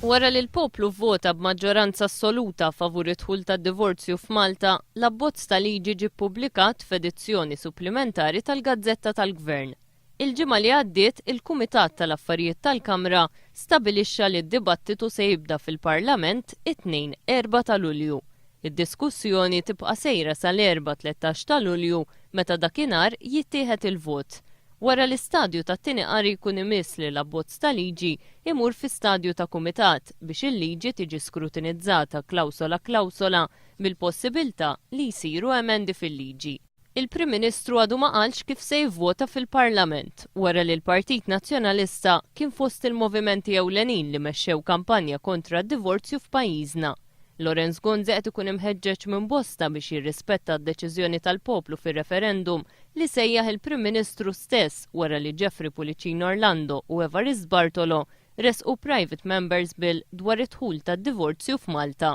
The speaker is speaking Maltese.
Wara li l-poplu vvota b'maġġoranza assoluta favur id-dħul tad-divorzju f'Malta, l-abbozz ta' liġi ġie ppubblikat f'edizzjoni supplimentari tal-Gazzetta tal-Gvern. Il-ġimgħa li għaddiet, il-Kumitat tal-Affarijiet tal-Kamra stabilixxa li d-dibattitu se jibda fil-Parlament it-Tnejn 4 ta' Lulju. Id-diskussjoni tibqa' sejra sal-Erbgħa 13 ta' Lulju meta dakinhar jittieħed il-vot. Wara l-istadju tat-tieni qari jkun imiss li l-abbozz ta' liġi jmur fi stadju ta' kumitat biex il-liġi tiġi skrutinizzata klawsola klawsola bil-possibilità li jsiru emendi fil-liġi. Il-Prim Ministru għadu ma qalx kif se jivvota fil-Parlament wara li l-Partit Nazzjonalista kien fost il-movimenti ewlenin li mexxew kampanja kontra d-divorzju f'pajjiżna. Lawrence Gonzi qed ikun imħeġġeġ minn bosta biex jirrispetta d-deċiżjoni tal-poplu fir-referendum li sejjaħ il-Prim Ministru stess wara li Jeffrey Pullicino Orlando u Evarist Bartolo ressqu Private Members Bill dwar id-dħul tad-divorzju f'Malta.